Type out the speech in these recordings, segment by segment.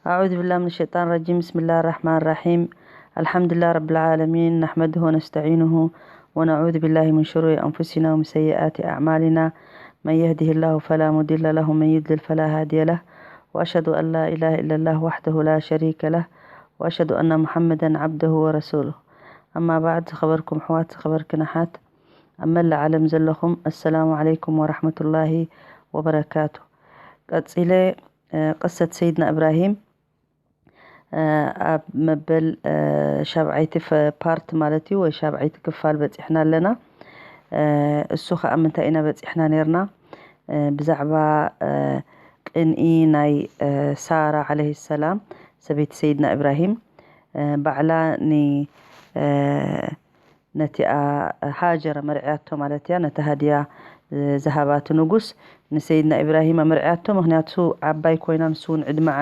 أعوذ بالله من الشيطان الرجيم. بسم الله الرحمن الرحيم. الحمد لله رب العالمين، نحمده ونستعينه ونعوذ بالله من شرور أنفسنا ومن سيئات أعمالنا. من يهده الله فلا مضل له ومن يضلل فلا هادي له. وأشهد أن لا إله إلا الله وحده لا شريك له. وأشهد أن محمدا عبده ورسوله. أما بعد، ዝኸበርኩም ኣሕዋት፣ ዝኸበርክን ኣሓት ኣብ መላእ ዓለም ዘለኹም፣ السلام عليكم ورحمة الله وبركاته. ቀጺለ፣ እ፣ ቅሰት ሰይድና እብራሂም፣ እ፣ ኣብ መበል፣ እ፣ ሻብዓይቲ ፈ-፣ ፓርት ማለት እዩ፣ ወይ ሻብዓይቲ ክፋል በጺሕና ኣለና። እ፣ እሱ ኸኣ ምንታይ ኢና በጺሕና ነርና? እ፣ ብዛዕባ፣ እ፣ ቅንኢ ናይ፣ እ፣ ሳራ ዓለይሂ ሰላም፣ ሰበይቲ ሰይድና እብራሂም፣ እ፣ ባዕላ ን-፣ እ፣ ነቲኣ ሃጀር ኣመርዕያቶ ማለት እያ። ነቲ ሃድያ፣ እ፣ ዝሃባ እቲ ንጉስ ንሰይድና ኢብራሂም ኣመርዕያቶ። ምኽንያቱ ዓባይ ኮይና፣ ንሱ እውን ዕድመኣ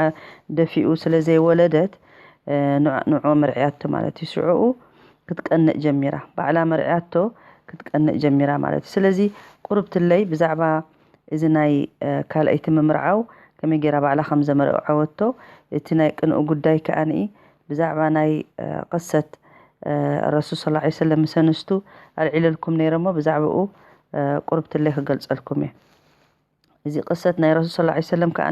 ደፊኡ ስለ ዘይወለደት፣ እ፣ ንዕ-፣ ንዑ ኣመርዕያቶ ማለት እዩ። ሽዑኡ ክትቀንእ ጀሚራ። ባዕላ ኣመርዕያቶ ክትቀንእ ጀሚራ ማለት እዩ። ስለዚ ቁርብትለይ ብዛዕባ እዚ ናይ፣ እ፣ ካልኣይቲ ምምርዓው ከመይ ገይራ ባዕላ ከም ዘመርዓወቶ፣ እቲ ናይ ቅንኡ ጉዳይ ከኣ ብዛዕባ ናይ፣ እ፣ ቅሰት፣ እ፣ ረሱል ሰለላሁ ዐለይሂ ወሰለም ምስ ኣንስቱ ኣልዒለልኩም ነይረ እሞ፣ ብዛዕባኡ፣ እ፣ ቁርብትለይ ክገልጸልኩም እየ። እዚ ቅሰት ናይ ረሱል ሰለላሁ ዐለይሂ ወሰለም ከኣ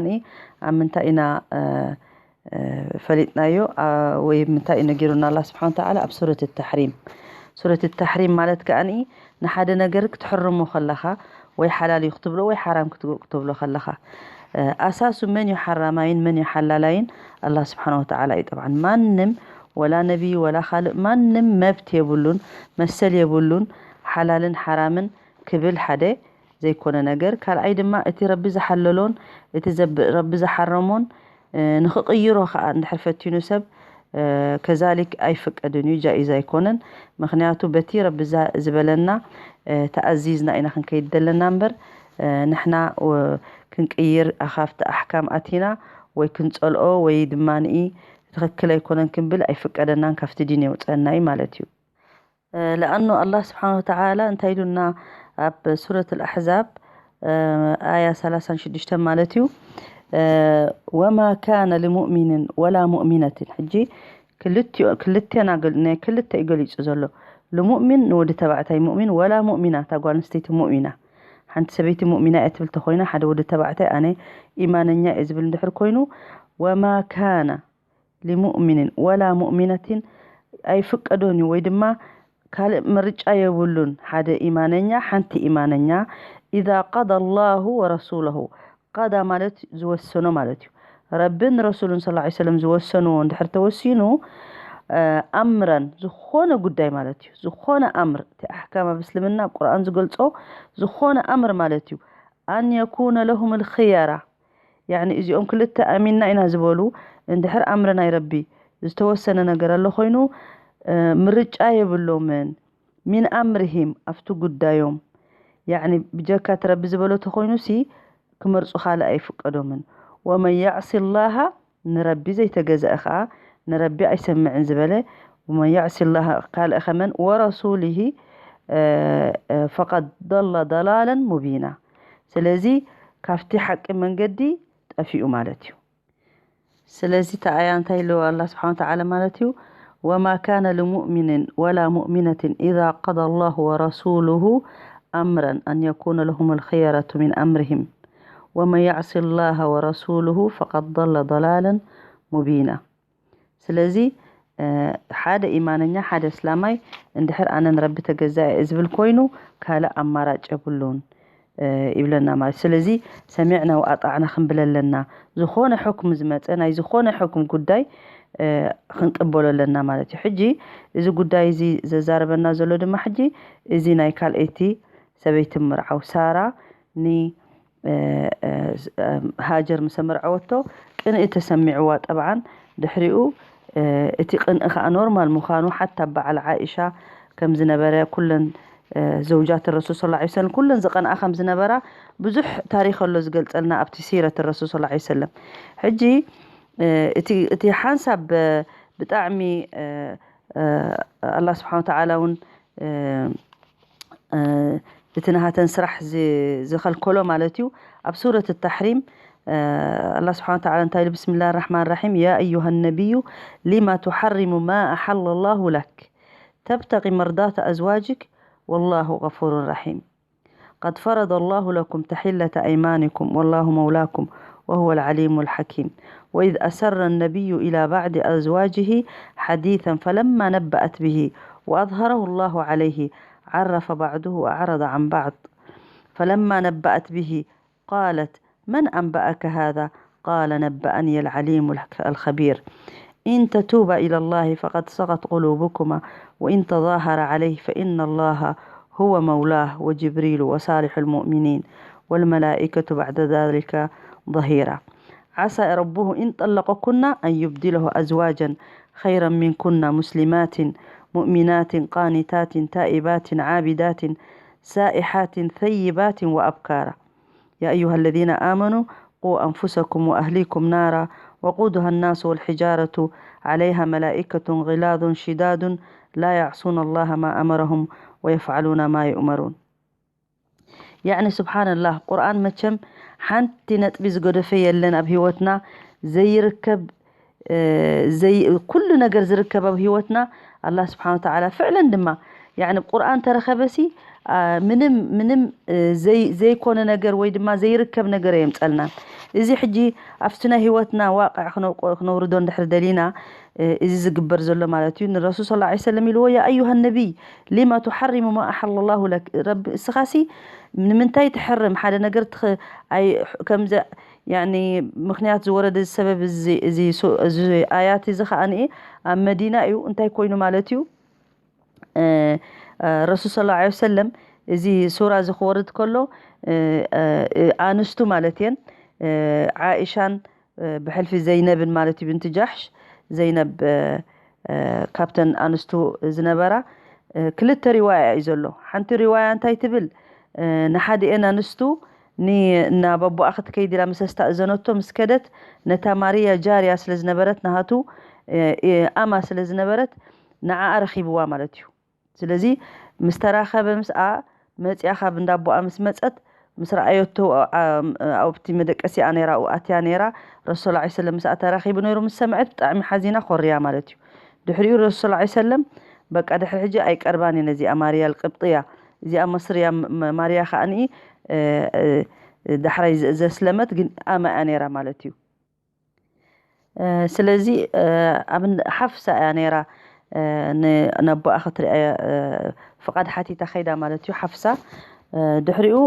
ኣብ ምንታይ ኢና፣ እ፣ እ፣ ፈሊጥናዮ፣ ኣ፣ ወይ ምንታይ እዩ ነጊሩና ኣላህ ስብሓን ወተዓላ ኣብ ሱረት ተሕሪም። ሱረት ተሕሪም ማለት ከኣ ንሓደ ነገር ክትሕርሞ ከለኻ ወይ ሓላል እዩ ክትብሎ ወይ ሓራም ክትግ-፣ ክትብሎ ከለኻ፣ እ፣ ኣሳሱ መን እዩ ሓራማይን መን እዩ ሓላላይን ኣላህ ስብሓን ወተዓላ እዩ። ጠብዓን ማንም ወላ ነቢይ ወላ ካልእ ማንም መብት የብሉን፣ መሰል የብሉን ሓላልን ሓራምን ክብል ሓደ ዘይኮነ ነገር። ካልኣይ ድማ እቲ ረቢ ዝሓለሎን እቲ ዘብ-፣ ረቢ ዝሓረሞን፣ እ፣ ንኽቕይሮ ኸኣ እንድሕር ፈቲኑ ሰብ፣ እ፣ ከዛሊክ ኣይፍቀድን እዩ፣ ጃኢዝ ኣይኮነን። ምኽንያቱ በቲ ረቢ ዛ-፣ ዝበለና፣ እ፣ ተኣዚዝና ኢና ክንከይድ ዘለና እምበር፣ እ፣ ንሕና፣ እ፣ ክንቅይር፣ ኣ፣ ካብቲ ኣሕካም ኣቲና ወይ ክንጸልኦ ወይ ድማ ንኢ ትኽክል ኣይኮነን ክንብል ኣይፍቀደናን፣ ካብቲ ዲን የውጸና እዩ ማለት እዩ። እ፣ ለኣኑ ኣላህ ስብሓን ወተዓላ እንታይ ኢሉና ኣብ ሱረት ኣልኣሕዛብ፣ እ፣ ኣያ ሰላሳን ሽዱሽተን ማለት እዩ፣ እ፣ ወማ ካነ ልሙእሚንን ወላ ሙእሚነትን። ሕጂ ክልቲኦ-፣ ክልቴና ገል-፣ ናይ ክልተ እዩ ገሊጹ ዘሎ። ልሙእሚን ንወዲ ተባዕታይ ሙእሚን፣ ወላ ሙእሚና እታ ጓል ኣንስተይቲ ሙእሚና። ሓንቲ ሰበይቲ ሙእሚና እየ ትብል ተኾይና፣ ሓደ ወዲ ተባዕታይ ኣነ ኢማነኛ እየ ዝብል እንድሕር ኮይኑ፣ ወማ ካነ ሊሙእሚኒን ወላ ሙእሚነቲን ኣይፍቀዶን እዩ፣ ወይ ድማ ካልእ ምርጫ የብሉን። ሓደ ኢማነኛ፣ ሓንቲ ኢማነኛ፣ ኢዛ ቀዳ ላሁ ወረሱለሁ፣ ቀዳ ማለት ዝወሰኖ ማለት እዩ። ረብን ረሱሉን ሰለላሁ ዐለይሂ ወሰለም ዝወሰንዎ እንድሕር ተወሲኑ፣ እ፣ ኣምረን፣ ዝኾነ ጉዳይ ማለት እዩ። ዝኾነ ኣምር፣ እቲ ኣሕካም ኣብ እስልምና ኣብ ቁርኣን ዝገልጾ ዝኾነ ኣምር ማለት እዩ። ኣን የኩነ ለሁም ልኽየራ፣ ያዕኒ እዚኦም ክልተ ኣሚንና ኢና ዝበሉ፣ እንድሕር ኣምሪ ናይ ረቢ ዝተወሰነ ነገር ኣሎ ኮይኑ፣ እ፣ ምርጫ የብሎምን። ሚን ኣምርሂም፣ ኣብቲ ጉዳዮም፣ ያዕኒ ብጀካ እቲ ረቢ ዝበሎ ተኾይኑሲ ክመርጹ ካልእ ኣይፍቀዶምን። ወመን ያዕሲ ላሃ፣ ንረቢ ዘይተገዘአ ኸኣ ንረቢ ኣይሰምዕን ዝበለ፣ ወመን ያዕሲ ላሃ፣ ካልእ ኸመን፣ ወረሱሊሂ፣ እ፣ እ፣ ፈቀድ ضل ضلالا مبينا። ስለዚ ካብቲ ሓቂ መንገዲ ጠፊኡ ማለት እዩ። ስለዚ እቲ ኣያ እንታይ ኢሉ ኣላህ ስብሓን ወተዓላ ማለት እዩ? ወማ ካነ ልሙእሚንን ወላ ሙእሚነትን ኢዛ ቀዳ ላሁ ወረሱሉሁ ኣምረን ኣን የኩነ ለሁም ልኽየረቱ ሚን ኣምርሂም ወመን ያዕሲ ላሃ ወረሱሉሁ ፈቀድ ضل ضلالا مبينا። ስለዚ፣ እ፣ ሓደ ኢማነኛ፣ ሓደ እስላማይ እንድሕር ኣነ ንረቢ ተገዛኢ እየ ዝብል ኮይኑ ካልእ ኣማራጭ የብሉን፣ እ፣ ይብለና ማለት። ስለዚ ሰሚዕና ወኣጣዕና ክንብል ኣለና። ዝኾነ ሕክም ዝመጸ፣ ናይ ዝኾነ ሕክም ጉዳይ፣ እ፣ ክንቅበሎ ኣለና ማለት እዩ። ሕጂ እዚ ጉዳይ እዚ ዘዛረበና ዘሎ ድማ ሕጂ እዚ ናይ ካልኣይቲ ሰበይቲ ምርዓው ሳራ ን፣ እ፣ እ፣ ሃጀር ምስ ኣመርዓወቶ ቅንኢ ተሰሚዕዋ። ጠብዓን ድሕሪኡ፣ እ፣ እቲ ቅንኢ ኸኣ ኖርማል ምዃኑ ሓታ በዓል ዓኢሻ ከም ዝነበረ፣ ኩለን፣ እ፣ ዘውጃት ረሱል ሰለላሁ ዐለይሂ ወሰለም ኩለን ዝቐንኣ ከም ዝነበራ ብዙሕ ታሪኽ ኣሎ ዝገልጸልና ኣብቲ ሲረት ረሱል ሰለላሁ ዐለይሂ ወሰለም። ሕጂ፣ እ፣ እቲ፣ እቲ ሓንሳብ ብ-፣ ብጣዕሚ፣ እ፣ እ፣ ኣላህ ስብሓን ወተዓላ እውን፣ እ፣ እ፣ እቲ ናሃተን ስራሕ ዝ-፣ ዝኸልከሎ ማለት እዩ። ኣብ ሱረት ታሕሪም ኣላህ ስብሓን ወተዓላ እንታይ ኢሉ? ብስምላህ ራሕማን ራሒም፣ ያ ኣዩሃ ነቢዩ ሊማ ቱሓሪሙ ማ ኣሓለ ላሁ ለክ ተብተቂ መርዳተ ኣዝዋጅክ ወላሁ ገፉሩን ራሒም። قد فرض الله لكم تحلة أيمانكم والله مولاكم وهو العليم الحكيم. وإذ أسر النبي إلى بعض أزواجه حديثا فلما نبأت به وأظهره الله عليه عرف بعضه وأعرض عن بعض. فلما نبأت به قالت: من أنبأك هذا؟ قال: نبأني العليم الخبير. إن تتوبا إلى الله فقد صغت قلوبكما وإن تظاهر عليه فإن الله هو مولاه وجبريل وصالح المؤمنين والملائكة بعد ذلك ظهيرا. عسى ربه إن طلقكن أن يبدله أزواجا خيرا منكن مسلمات مؤمنات قانتات تائبات عابدات سائحات ثيبات وأبكارا. يا أيها الذين آمنوا قوا أنفسكم وأهليكم نارا وقودها الناس والحجارة عليها ملائكة غلاظ شداد لا يعصون الله ما أمرهم ويفعلون ما يؤمرون. يعني سبحان الله، ቁርኣን መቸም ሓንቲ ነጥቢ ዝገደፈ የለን ኣብ ህይወትና ዘይርከብ ኩሉ ነገር ዝርከብ ኣብ ህይወትና ኣላህ ስብሓን ወተዓላ ፍዕለን ድማ ያኒ ቁርኣን ተረኸበሲ ምንም ምንም ዘይኮነ ነገር ወይ ድማ ዘይርከብ ነገር የምፀልናን። እዚ ሕጂ ኣብቲ ናይ ህይወትና ዋቅዕ ክነውርዶ እንድሕር ደሊና እዚ ዝግበር ዘሎ ማለት እዩ። ንረሱል ስ ሰለም ኢልዎ ያ ኣዩሃ ነቢይ ሊማ ቱሓሪሙ ማ ኣሓለ ላሁ ለክ፣ ረቢ እስኻሲ ንምንታይ ትሕርም ሓደ ነገር ከምዚ ያኒ ምኽንያት ዝወረደ እዚ ሰበብ እዚ ኣያት እዚ ከኣ ኣብ መዲና እዩ። እንታይ ኮይኑ ማለት እዩ? ረሱል ስለ ላ ሰለም እዚ ሱራ እዚ ክወርድ ከሎ ኣንስቱ ማለት እየን ዓኢሻን ብሕልፊ ዘይነብን ማለት እዩ ብንቲ ጃሕሽ ዘይነብ ካብተን ኣንስቱ ዝነበራ ክልተ ሪዋያ እዩ ዘሎ። ሓንቲ ሪዋያ እንታይ ትብል? ንሓዲኤን ኣንስቱ ናብ ኣቦኣ ክትከይድ ኢላ ምስ ኣስተእዘነቶ ምስ ከደት ነታ ማርያ ጃርያ ስለ ዝነበረት ናሃቱ ኣማ ስለ ዝነበረት ንዓኣ ረኺብዋ ማለት እዩ። ስለዚ ምስ ተራኸበ ምስኣ መፅያ ካብ እንዳ ኣቦኣ ምስ መፀት ምስ ረኣየቶ ኣብቲ መደቀሲኣ ነይራ ኣብኡ ኣትያ ነይራ ረሱል ላ ሰለም ምስኣ ተራኺቡ ነይሩ ምስ ሰምዐት ብጣዕሚ ሓዚና ኮርያ ማለት እዩ። ድሕሪኡ ረሱል ላ ሰለም በቃ ድሕሪ ሕጂ ኣይቀርባን እየ ነዚኣ ማርያ ልቅብጥያ እዚኣ መስርያ ማርያ ከዓኒ ዳሕራይ ዘስለመት ግን ኣማ እያ ነይራ ማለት እዩ። ስለዚ ኣብ ሓፍሳ እያ ነይራ ነቦኣ ክትሪኣ ፍቓድ ሓቲታ ከይዳ ማለት እዩ። ሓፍሳ ድሕሪኡ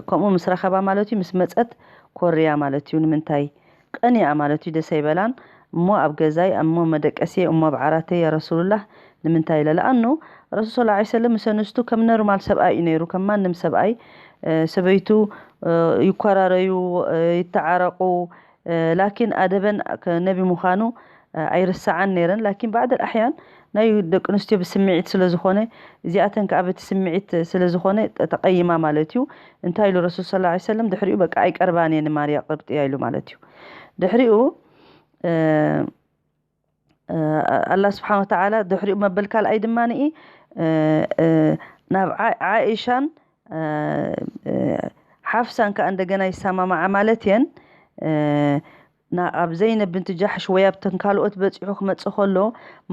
ከምኡ ምስ ረኸባ ማለት እዩ ምስ መፀት ኮርያ ማለት እዩ። ንምንታይ ቀኒኣ ማለት እዩ ደስ ኣይበላን። እሞ ኣብ ገዛይ እሞ መደቀስየ እሞ ኣብ ዓራተይ ያ ረሱሉላህ ንምንታይ ኢለ ለኣኑ ረሱል ስ ሰለም ምስ ኣንስቱ ከም ነርማል ሰብኣይ እዩ ነይሩ ከም ማንም ሰብኣይ ሰበይቱ ይኮራረዩ ይተዓረቁ ላኪን ኣደበን ነቢ ምዃኑ ኣይርሰዓን ነይረን ላኪን ባዕድ ኣሕያን ናይ ደቂ ኣንስትዮ ብስምዒት ስለ ዝኾነ እዚኣተን ከዓ በቲ ስምዒት ስለ ዝኾነ ተቐይማ ማለት እዩ። እንታይ ኢሉ ረሱል ስ ሰለም ድሕሪኡ በቃ ኣይቀርባን እየ ንማርያ ቅብጥያ ኢሉ ማለት እዩ። ድሕሪኡ ኣላ ስብሓን ወተዓላ ድሕሪኡ መበል ካልኣይ ድማ ንኢ ናብ ዓኢሻን ሓፍሳን ከዓ እንደገና ይሰማማዓ ማለት እየን። ኣብ ዘይነብ ብንቲ ጃሕሽ ወይ ኣብተን ካልኦት በፂሑ ክመፅእ ከሎ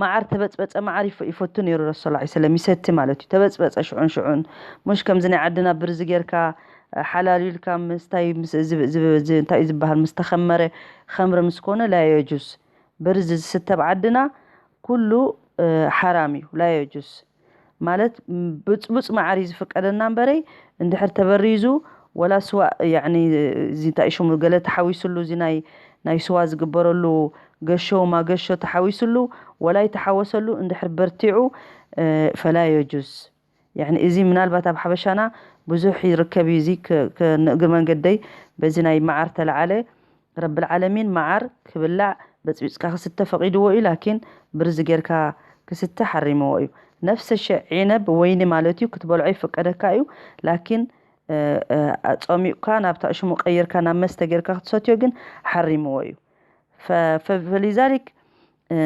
መዓር ተበፅበፀ መዓር ይፈቱ ነይሩ ረሱ ላ ሰለም ይሰቲ ማለት እዩ። ተበፅበፀ ሽዑን ሽዑን ሙሽ ከምዚ ናይ ዓድና ብርዚ ጌርካ ሓላሉ ኢልካ ምስታይ እንታይ ዝበሃል ምስ ተኸመረ ኸምሪ ምስ ኮነ ላ የጁስ። ብርዚ ዝስተ ኣብ ዓድና ኩሉ ሓራም እዩ ላ የጁስ። ማለት ብፅቡፅ መዓር እዩ ዝፍቀደና እምበረይ እንድሕር ተበሪዙ ወላ ስዋ ያኒ እዚ እንታይ ሽሙ ገለ ተሓዊስሉ እዚ ናይ ናይ ስዋ ዝግበረሉ ገሾ ማገሾ ተሓዊስሉ ወላ ይተሓወሰሉ እንድሕር በርቲዑ ፈላ የጁስ። ያኒ እዚ ምናልባት ኣብ ሓበሻና ብዙሕ ይርከብ እዩ። እዚ ንእግሪ መንገደይ በዚ ናይ መዓር ተለዓለ ረብል ዓለሚን መዓር ክብላዕ በፅቢፅካ ክስተ ፈቒድዎ እዩ ላኪን ብርዚ ጌርካ ክስተ ሓሪምዎ እዩ። ነፍሰ ሸ ዒነብ ወይኒ ማለት እዩ ክትበልዖ ይፍቀደካ እዩ ላኪን ፆሚቕካ ናብታ ሽሙ ቀይርካ ናብ መስተ ጌርካ ክትሰትዮ ግን ሓሪምዎ እዩ። ፈሊዛሊክ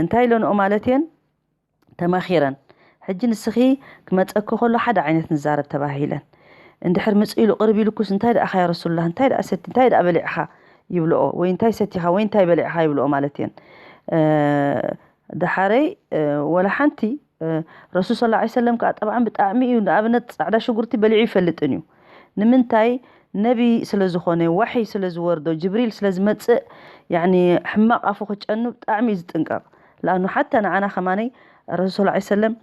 እንታይ ኢለንኦ ማለት እየን ተማኺረን ሕጂ ንስኺ ክመፀኪ ከሎ ሓደ ዓይነት ንዛረብ ተባሂለን እንድሕር ምፅ ኢሉ ቅርብ ኢልኩስ እንታይ ደኣ ኻያ ረሱሉላህ እንታይ ደኣ ሰቲ እንታይ ደኣ በሊዕኻ ይብልኦ፣ ወይ እንታይ ሰቲኻ ወይ እንታይ በሊዕኻ ይብልኦ ማለት እየን። ደሓረይ ወላ ሓንቲ ረሱል ስለ ላ ሰለም ከዓ ጠብዓን ብጣዕሚ እዩ። ንኣብነት ፃዕዳ ሽጉርቲ በሊዑ ይፈልጥን እዩ። ንምንታይ? ነቢ ስለ ዝኾነ፣ ዋሕይ ስለ ዝወርዶ፣ ጅብሪል ስለ ዝመፅእ፣ ያኒ ሕማቕ ኣፉ ክጨኑ ብጣዕሚ እዩ ዝጥንቀቕ። ለኣኑ ሓታ ንዓና ከማነይ ረሱል ስለ ሰለም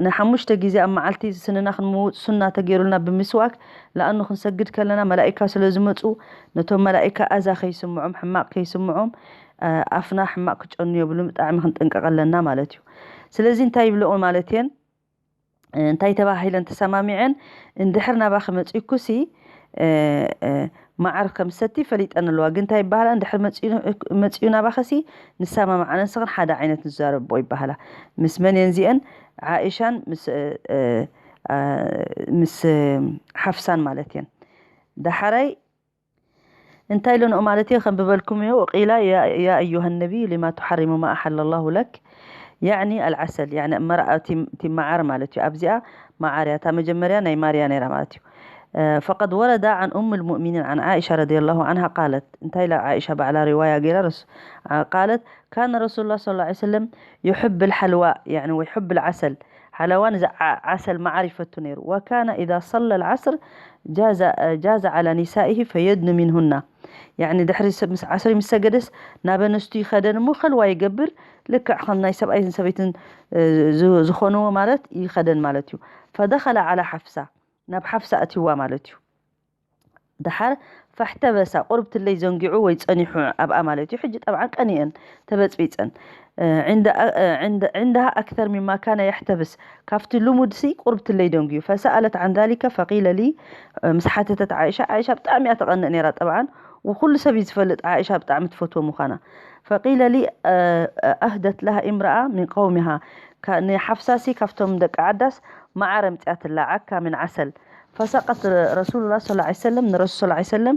ንሓሙሽተ ግዜ ኣብ መዓልቲ ስንና ክንምውፅ ሱና ተገይሩልና ብምስዋክ፣ ለኣኑ ክንሰግድ ከለና መላኢካ ስለ ዝመፁ፣ ነቶም መላኢካ ኣዛ ከይስምዖም፣ ሕማቕ ከይስምዖም፣ ኣፍና ሕማቕ ክጨኑ የብሉን። ብጣዕሚ ክንጥንቀቕ ኣለና ማለት እዩ። ስለዚ እንታይ ይብልኦ ማለት እየን? እንታይ ተባሂለን ተሰማሚዐን? እንድሕር ናባኺ መፂኩሲ መዓር ከም ሰቲ ፈሊጠን ኣለዋ። ግን እንታይ ይበሃላ? እንድሕር መፂኡ ናባኸሲ ንሰማማዓን ንስኽን ሓደ ዓይነት ንዛረቦ ይበሃላ። ምስ መን እየን እዚአን? ዓኢሻን ምስ ምስ ሓፍሳን ማለት እየን። ዳሓራይ እንታይ ኢለንኦ ማለት እየ? ከም ብበልኩም እዮ። ወቂላ ያ ኣዩሃ ነቢዩ ሊማ ትሓሪሙ ማ ኣሓለ ላሁ ለክ፣ ያዕኒ ኣልዓሰል፣ ያዕኒ መርዓ እቲ መዓር ማለት እዩ። ኣብዚኣ መዓር እያ፣ እታ መጀመርያ ናይ ማርያ ነይራ ማለት እዩ። ፈቀድ ወረዳ ዓን ኡም ልሙእሚኒን ዓን ዓኢሻ ረዲየላሁ ዓንሃ ቃለት፣ እንታይ ኢላ ዓኢሻ ባዕላ ሪዋያ ገይራ ረሱ ቃለት ካነ ረሱሉላህ ሰለላሁ ዐለይሂ ወሰለም ዩሕብ ልሓልዋ፣ ያዕኒ ወይ ሑብ ልዓሰል፣ ሓላዋን እዚ ዓሰል መዓር ይፈቱ ነይሩ። ወካነ ኢዛ ሰለ ልዓስር ጃዘ ዓላ ኒሳኢሂ ፈየድኑ ሚንሁና፣ ያዕኒ ድሕሪ ምስ ዓስሪ ምስ ሰገደስ ናብ ኣንስቱ ይኸደን እሞ ከልዋ ይገብር፣ ልክዕ ከም ናይ ሰብኣይን ሰበይትን ዝኾንዎ ማለት ይኸደን ማለት እዩ። ፈደኸለ ዓላ ሓፍሳ፣ ናብ ሓፍሳ ኣትይዋ ማለት እዩ። ደሓር ፈሕተበሳ ቁርብትለይ ዘንጊዑ ወይ ጸኒሑ ኣብኣ ማለት እዩ። ሕጂ ጠብዓን ቀኒአን ተበጽቢጸን ዕንዳሃ ኣክተር ሚማ ካነ የሕተብስ፣ ካብቲ ልሙድሲ ቁርብትለይ ደንጉዩ። ፈሰኣለት ዓን ዛሊከ ፈቂለ ሊ፣ ምስ ሓተተት ዓኢሻ፣ ዓኢሻ ብጣዕሚ እያ ተቐንእ ነይራ ጠብዓን፣ ወኩሉ ሰብ እዩ ዝፈልጥ ዓኢሻ ብጣዕሚ ትፈትዎ ምዃና። ፈቂለ ሊ ኣህደት ለሃ ኢምረኣ ሚን ቀውሚሃ፣ ንሓፍሳሲ ካብቶም ደቂ ዓዳስ መዓር ኣምፅኣትላ፣ ዓካ ምን ዓሰል። ፈሰቀት ረሱሉላህ ሰለላሁ ዐለይሂ ወሰለም፣ ንረሱል ሰለላሁ ዐለይሂ ወሰለም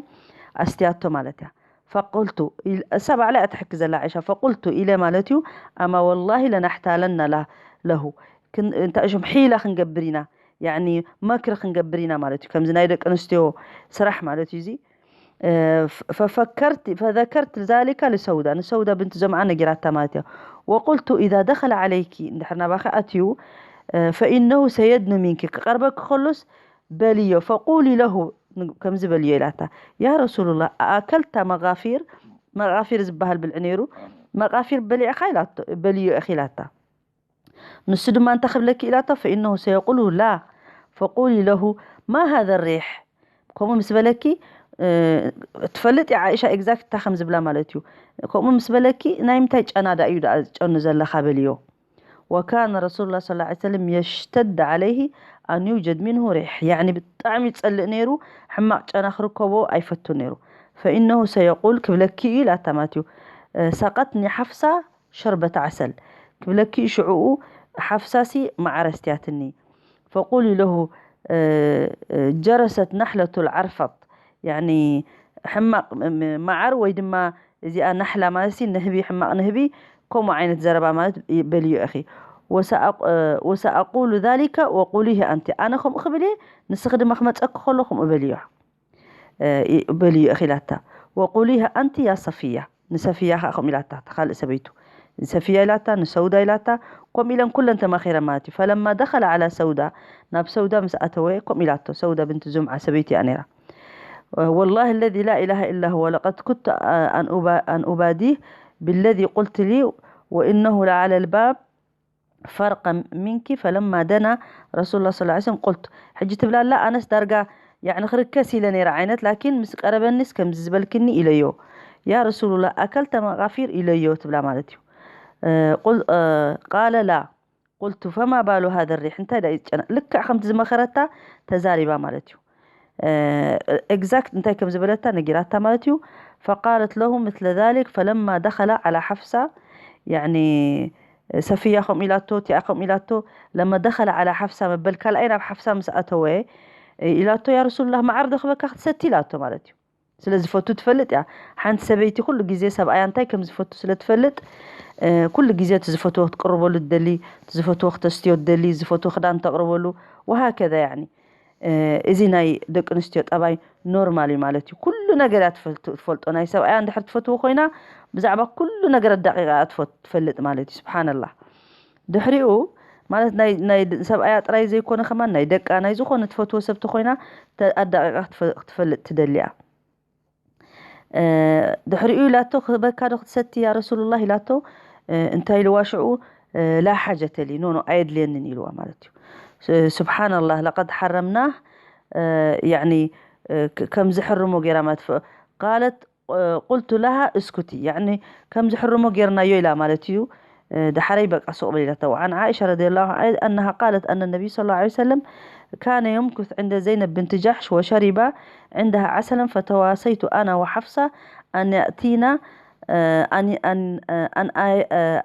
ኣስትያቶ ማለት እያ። ፈቁልቱ፣ እሳ ባዕላ እያ ትሕኪ ዘላ ዓኢሻ። ፈቁልቱ ኢለ ማለት እዩ፣ ኣማ ወላሂ ለናሕታለና ለሁ፣ እንታይ ሽም ሒላ ክንገብር ኢና፣ ያኒ መክሪ ክንገብር ኢና ማለት እዩ። ከምዚ ናይ ደቂ ኣንስትዮ ስራሕ ማለት እዩ እዚ። ፈፈከርት ፈዘከርት ዛሊካ ልሰውዳ፣ ንሰውዳ ብንት ዘምዓ ነጊራታ ማለት እያ። ወቁልቱ ኢዛ ደኸለ ዓለይኪ፣ እንድሕር ናባኺ ኣትዩ፣ ፈኢነሁ ሰየድኑ ሚንኪ፣ ክቐርበኪ ከሎስ በልዮ፣ ፈቁሊ ለሁ፣ ከምዚ በልዮ ኢላታ። ያ ረሱሉላህ ኣኣከልታ መጋፊር፣ መጋፊር ዝበሃል ብልዒ ነይሩ፣ መጋፊር በሊዕኻ ኢላቶ፣ በልዮ ኢኺ ኢላታ። ንሱ ድማ እንታይ ክብለኪ ኢላቶ፣ ፈኢነሁ ሰየቁሉ ላ፣ ፈቁሊ ለሁ ማ ሃዘ ሪሕ። ከምኡ ምስ በለኪ ትፈልጥ እያ ዓኢሻ ኤግዛክት እንታይ ከም ዝብላ ማለት እዩ። ከምኡ ምስ በለኪ ናይ ምንታይ ጨና ዳ እዩ ደኣ ዝጨኑ ዘለኻ በልዮ። ወካነ ረሱሉላህ ሰለላሁ ዐለይሂ ወሰለም የሽተድ ዐለይሂ ኣን ዩጀድ ሚንሁ ሪሕ፣ ያዕኒ ብጣዕሚ ይጸልእ ነይሩ፣ ሕማቕ ጨና ክርከቦ ኣይፈቱን ነይሩ። ፈኢነሁ ሰየቁል ክብለኪ እዩ ኢላታ ማለት እዩ። ሰቀትኒ ሓፍሳ ሸርበት ዓሰል ክብለኪ እዩ ሽዕኡ ሓፍሳሲ መዓር ኣስትያትኒ። ፈቁሊ ለሁ ጀረሰት ናሕለቱ ልዓርፈጥ፣ ያኒ ሕማቕ መዓር ወይ ድማ እዚኣ ናሕላ ማለት ሲ ንህቢ፣ ሕማቕ ንህቢ ከምኡ ዓይነት ዘረባ ማለት በልዮ ኢኺ። ወሰኣቁሉ ዛሊከ ወቁሊሂ ኣንቲ፣ ኣነ ከምኡ ክብል እየ ንስኺ ድማ ክመፀኪ ከሎ ከምኡ በልዮ በልዮ ኢኺ ኢላታ። ወቁሊሂ ኣንቲ ያ ሰፍያ፣ ንሰፍያ ከዓ ከምኡ ኢላታ፣ እታ ካልእ ሰበይቱ ሰፍያ ኢላታ፣ ንሰውዳ ኢላታ፣ ከምኡ ኢለን ኩለን ተማኺረን ማለት እዩ። ፈለማ ደኸለ ዓላ ሰውዳ፣ ናብ ሰውዳ ምስ ኣተወ ከምኡ ኢላቶ፣ ሰውዳ ብንት ዙምዓ ሰበይቱ እያ ነይራ። ወላሂ ለዚ ላ ኢላሃ ኢላ ሁወ ለቀድ ኩንቱ ኣን ኡባዲህ ብለዚ ቁልት ሊ ወኢነሁ ለዓለ ልባብ ፈርቀ ሚንኪ ፈለማ ደና ረሱሉላህ ሰለላሁ ዐለይሂ ወሰለም ቁልቱ፣ ሕጂ ትብላ ኣላ ኣነስ ዳርጋ ያዕኒ ክርከስ ኢለ ነይረ ዓይነት ላኪን ምስ ቀረበኒስ ከምዚ ዝበልክኒ ኢለዮ። ያ ረሱሉላህ ኣከልተ መቃፊር ኢለዮ ትብላ ማለት እዩ። ቃለ ላ ቁልቱ ፈማ ባሉ ሃዘ ሪሕ እንታይ ዳ ይጨና ልክዕ ከምቲ ዝመኸረታ ተዛሪባ ማለት እዩ። ኤግዛክት እንታይ ከም ዝበለታ ነጊራታ ማለት እዩ። ፈቃለት ለሁ ምስለ ዛሊክ ፈለማ ደኸላ ዓላ ሓፍሳ ያኒ ሰፍያ ከምኡ ኢላቶ እቲኣ ከምኡ ኢላቶ ለማ ደኸለ ዓላ ሓፍሳ መበል ካልኣይ ናብ ሓፍሳ ምስ ኣተወ ኢላቶ ያ ረሱሉላህ መዓር ዶ ክበካ ክትሰቲ ኢላቶ ማለት እዩ። ስለ ዝፈቱ ትፈልጥ እያ። ሓንቲ ሰበይቲ ኩሉ ግዜ ሰብኣያ እንታይ ከም ዝፈቱ ስለ ትፈልጥ ኩሉ ግዜ እቲ ዝፈትዎ ክትቅርበሉ ትደሊ፣ እቲ ዝፈትዎ ክተስትዮ ትደሊ፣ ዝፈትዎ ክዳን ተቅርበሉ ወሃከዛ ያኒ እዚ ናይ ደቂ ኣንስትዮ ጠባይ ኖርማል እዩ ማለት እዩ። ኩሉ ነገር እያ ትፈልጦ። ናይ ሰብኣያ እንድሕር ትፈትዎ ኮይና ብዛዕባ ኩሉ ነገር ኣዳቂቃ እያ ትፈልጥ ማለት እዩ። ስብሓንላህ። ድሕሪኡ ማለት ናይ ሰብኣያ ጥራይ ዘይኮነ ከማን ናይ ደቃ ናይ ዝኾነ ትፈትዎ ሰብ ተኮይና ኣዳቂቃ ክትፈልጥ ትደሊ እያ። ድሕሪኡ ኢላቶ ክህበካ ዶ ክትሰቲ ያ ረሱሉላህ ኢላቶ። እንታይ ኢልዋ ሽዑ? ላ ሓጀተ ሊ፣ ኖ ኖ ኣየድልየንን ኢልዋ ማለት እዩ። ስብሓንላህ ለቀድ ሓረምናህ፣ ያኒ ከም ዝሕርሞ ገይራ ማለት ቃለት ቁልቱ ለሃ እስኩቲ፣ ያኒ ከም ዝሕርሞ ጌርናዮ ኢላ ማለት እዩ። دحري بقى سوق بليلة. وعن عائشة رضي الله عنها أنها قالت أن النبي صلى الله عليه وسلم كان يمكث عند زينب بنت جحش وشرب عندها عسلا، فتواصيت أنا وحفصة أن يأتينا، آه، أن أن آه، أن آي- آه،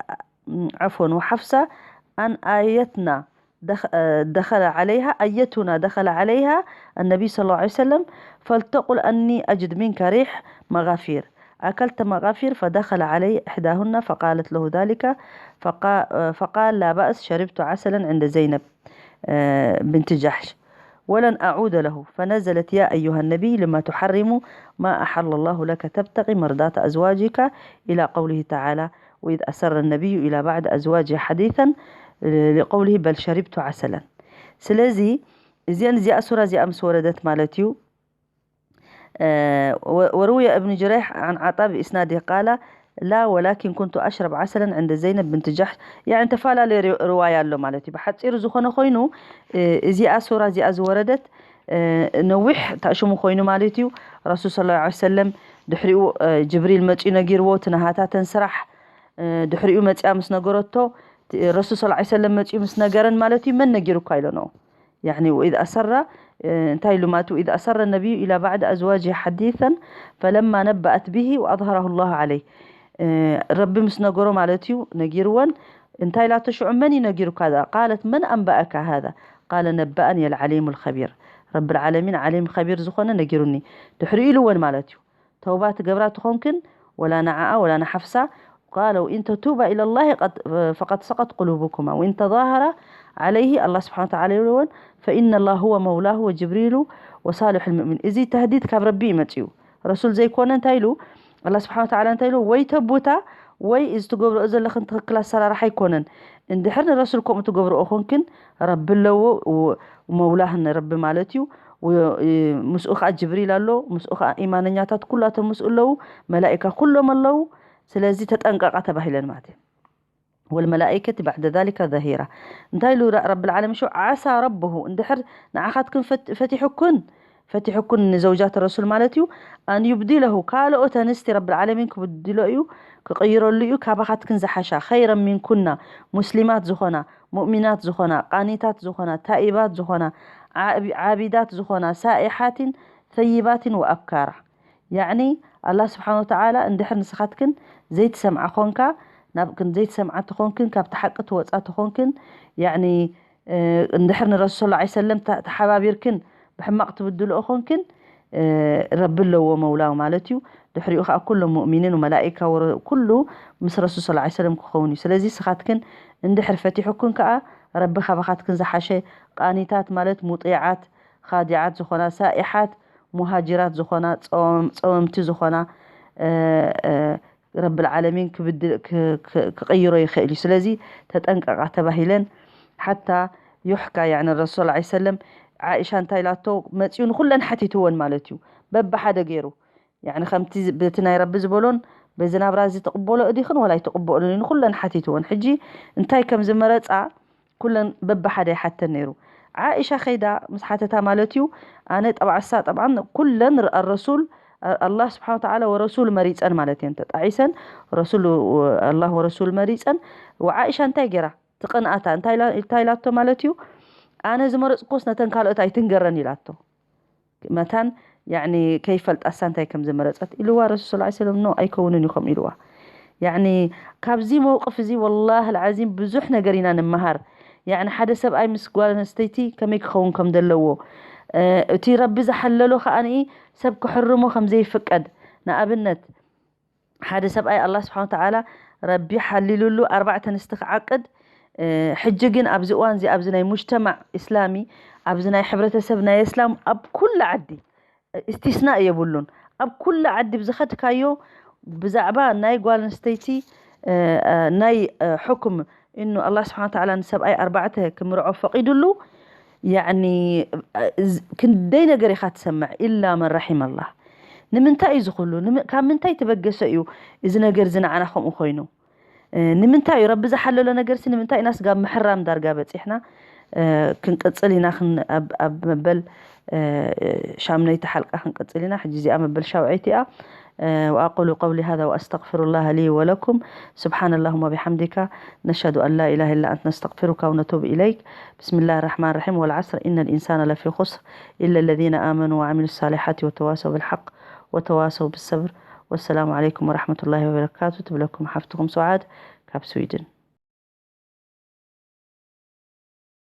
عفوا، وحفصة أن آيتنا دخ- آه، دخل عليها، أيتنا دخل عليها النبي صلى الله عليه وسلم، فلتقل أني أجد منك ريح مغافير. أكلت مغافير؟ فدخل علي إحداهن فقالت له ذلك، فقا- فقال: لا بأس، شربت عسلا عند زينب، آه، بنت جحش، ولن أعود له. فنزلت: يا أيها النبي، لم تحرم ما أحل الله لك، تبتغي مرضات أزواجك، إلى قوله تعالى: وإذ أسر النبي إلى بعض أزواجه حديثا، لقوله: بل شربت عسلا. ስለዚ እዚኣን እዚኣ ሱራ እዚኣ ምስ ወረደት ማለት እዩ። وروي ابن جريح عن عطاء بإسناده قال: لا، ولكن كنت أشرب عسلا عند زينب بنت جحش. يعني ተፈላለየ ርዋያ ኣሎ ማለት እዩ። ብሓፂሩ ዝኾነ ኮይኑ እዚኣ ሱራ እዚኣ ዝወረደት ነዊሕ ታእሽሙ ኮይኑ ማለት እዩ። ረሱል صلى الله عليه وسلم ድሕሪኡ ጅብሪል መፂኡ ነጊርዎ እቲ ናሃታተን ስራሕ ድሕሪኡ መፂኣ ምስ ነገረቶ ረሱል صلى الله عليه وسلم መፂኡ ምስ ነገረን ማለት እዩ። መን ነጊሩካ ኢሎ ነው يعني وإذ أسر እንታይ ኢሉ ማለት وإذ أسر النبي إلى بعض أزواجه حديثا فلما نبأت به وأظهره الله عليه ረቢ ምስ ነገሮ ማለት እዩ ነጊርወን እንታይ ኢላቶ ሽዑ መን እዩ ነጊሩካ ذا قالت من أنبأك هذا قال نبأني العليم الخبير رب العالمين عليم خبير ዝኾነ ነጊሩኒ ድሕሪ ኢልወን ማለት እዩ ተውባ ትገብራ ትኾንክን ወላ ንዓኣ ወላ ንሓፍሳ قال وإن تتوبا إلى الله قد فقد صغت قلوبكما وإن تظاهرا عليه الله سبحانه وتعالى يقول فإن الله هو مولاه وجبريل وصالح المؤمن እዚ ተህዲድ ካብ ረቢ ይመፅኡ ረሱል ዘይኮነ እንታይ ኢሉ ኣላ ስብሓን ወተዓላ እንታይ ኢሉ ወይ ተቡታ ወይ እዚ ትገብርኦ ዘለኽን ትኽክል ኣሰራርሓ ኣይኮነን እንድሕር ንረሱል ከምኡ ትገብርኦ ኮንክን ረቢ ኣለዎ መውላህን ረቢ ማለት እዩ ምስኡ ከዓ ጅብሪል ኣሎ ምስኡ ከዓ ኢማነኛታት ኩላቶም ምስኡ ኣለዉ መላኢካ ኩሎም ኣለዉ ስለዚ ተጠንቀቃ ተባሂለን ማለት እዩ والملائكة بعد ذلك ظهيرا እንታይ ኢሉ ረቢ العالمين شو عسى ربه እንድሕር ንዓኻትክን ፈቲሑክን ፈቲሑክን ንዘውጃት ረሱል ማለት እዩ ኣን ዩብዲለሁ ካልኦት ኣንስቲ ረቢ العالمين ክብድሎ እዩ ክቕይረሉ እዩ ካባኻትክን ዝሓሻ خيرا منكن ሙስሊማት ዝኾና ሙእሚናት ዝኾና ቃኒታት ዝኾና ታኢባት ዝኾና ዓቢዳት ዝኾና ሳኢሓትን ثيبات وأبكارا ያዕኒ ኣላህ ስብሓን ወተዓላ እንድሕር ንስኻትክን ዘይትሰምዓ ኾንካ ናብ ዘይትሰምዓ ተኾንክን ካብቲ ሓቂ ትወፃ ተኾንክን ያዕኒ እንድሕር ንረሱል ላ ሰለም ተሓባቢርክን ብሕማቕ ትብድልኦ ኾንክን ረቢ ኣለዎ መውላው ማለት እዩ ድሕሪኡ ከዓ ኩሎም ሙእሚኒን መላኢካ ኩሉ ምስ ረሱል ስ ሰለም ክኸውን እዩ ስለዚ ስኻትክን እንድሕር ፈቲሑክን ከዓ ረቢ ካባኻትክን ዝሓሸ ቃኒታት ማለት ሙጢዓት ኻዲዓት ዝኾና ሳኢሓት ሙሃጅራት ዝኾና ጸወምቲ ዝኾና ረብል ዓለሚን ክቕይሮ ይኽእል እዩ ስለዚ ተጠንቀቃ ተባሂለን ሓታ ዩሕካ ያኒ ረሱል ላ ሰለም ዓኢሻ እንታይ ኢላቶ መፅኡ ንኩለን ሓቲትወን ማለት እዩ በብሓደ ገይሩ ያኒ ከምቲ በቲ ናይ ረቢ ዝበሎን በዚ ናብራ እዚ ትቕበሎ እዲኽን ወላ ኣይትቕበሉን ንኩለን ሓቲትወን ሕጂ እንታይ ከም ዝመረፃ ኩለን በብሓደ ይሓተን ነይሩ። ዓኢሻ ከይዳ ምስ ሓተታ ማለት እዩ ኣነ ጠብዓሳ ጠብዓን ኩለን ረሱል ኣላህ ስብሓን ወተዓላ ወረሱል መሪፀን ማለት እየን ተጣዒሰን ረሱል ኣላህ ወረሱል መሪፀን ወዓኢሻ እንታይ ገይራ ትቕንኣታ እንታይ ኢላቶ ማለት እዩ ኣነ ዝመረፅኩስ ነተን ካልኦት ኣይትንገረን ኢላቶ መታን ያኒ ከይፈልጣሳ እንታይ ከም ዝመረፀት ኢልዋ ረሱል ስ ሰለም ኖ ኣይከውንን ኢኹም ኢልዋ ያኒ ካብዚ መውቅፍ እዚ ወላሂ ልዓዚም ብዙሕ ነገር ኢና ንመሃር ያኒ ሓደ ሰብኣይ ምስ ጓል ኣንስተይቲ ከመይ ክኸውን ከም ዘለዎ እቲ ረቢ ዝሓለሎ ከዓኒ ሰብ ክሕርሞ ከም ዘይፍቀድ ንኣብነት ሓደ ሰብኣይ ኣላ ስብሓን ተዓላ ረቢ ሓሊሉሉ ኣርባዕተ ኣንስቲ ክዓቅድ ሕጂ ግን ኣብዚ እዋን እዚ ኣብዚ ናይ ሙጅተማዕ እስላሚ ኣብዚ ናይ ሕብረተሰብ ናይ እስላም ኣብ ኩሉ ዓዲ፣ እስቲስናእ የብሉን። ኣብ ኩሉ ዓዲ ብዝኸድካዮ ብዛዕባ ናይ ጓል ኣንስተይቲ ናይ ሕኩም እኑ ኣላ ስብሓን ተዓላ ንሰብኣይ ኣርባዕተ ክምርዖ ፈቒዱሉ። ያኒ ክንደይ ነገር ኢኻ ትሰምዕ። ኢላ መን ረሒም ኣላ። ንምንታይ እዩ ዝኽሉ? ካብ ምንታይ ተበገሰ እዩ እዚ ነገር እዚ ንዓና ከምኡ ኮይኑ? ንምንታይ እዩ ረቢ ዝሓለሎ ነገር ሲ ንምንታይ ኢና ስጋብ ምሕራም ዳርጋ በፂሕና? ክንቅፅል ኢና። ኣብ መበል ሻምነይቲ ሓልቃ ክንቅፅል ኢና። ሕጂ እዚኣ መበል ሻውዐይቲ እያ። وأقول قولي هذا وأستغفر الله لي ولكم. سبحان اللهم وبحمدك، نشهد أن لا إله إلا أنت، نستغفرك ونتوب إليك. بسم الله الرحمن الرحيم. والعصر إن الإنسان لفي خسر إلا الذين آمنوا وعملوا الصالحات وتواصوا بالحق وتواصوا بالصبر. والسلام عليكم ورحمة الله وبركاته. تبلكم حفتكم سعاد كاب سويدن.